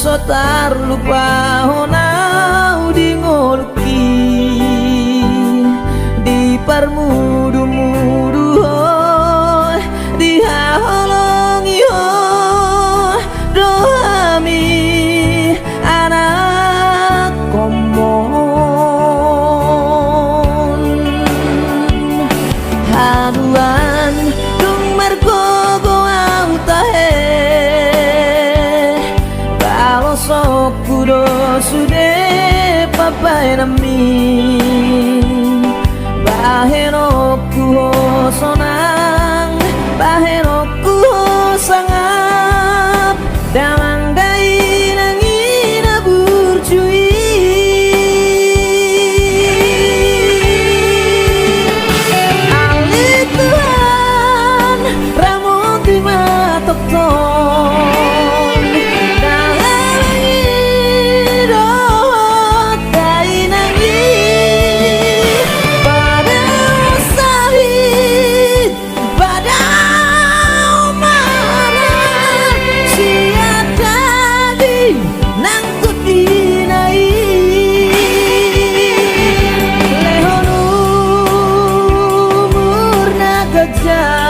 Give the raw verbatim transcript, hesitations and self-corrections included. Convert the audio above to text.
So tarlupa ho nang di ngolungki, di parmudumudu ho, dihaholongi ho do hami anakhonmu. Haduan dung margogo ahu tahe, balosonku do sude pambahenanmi. Bahenonku ho sonang, bahenonku ho sangap, damang dainang i na burju i. Ale Tuhan, ramoti ma tongtong damang i dohot dainang i. Pada sahit pada umana sian daging nang tondina i. Lehon umur na ganjang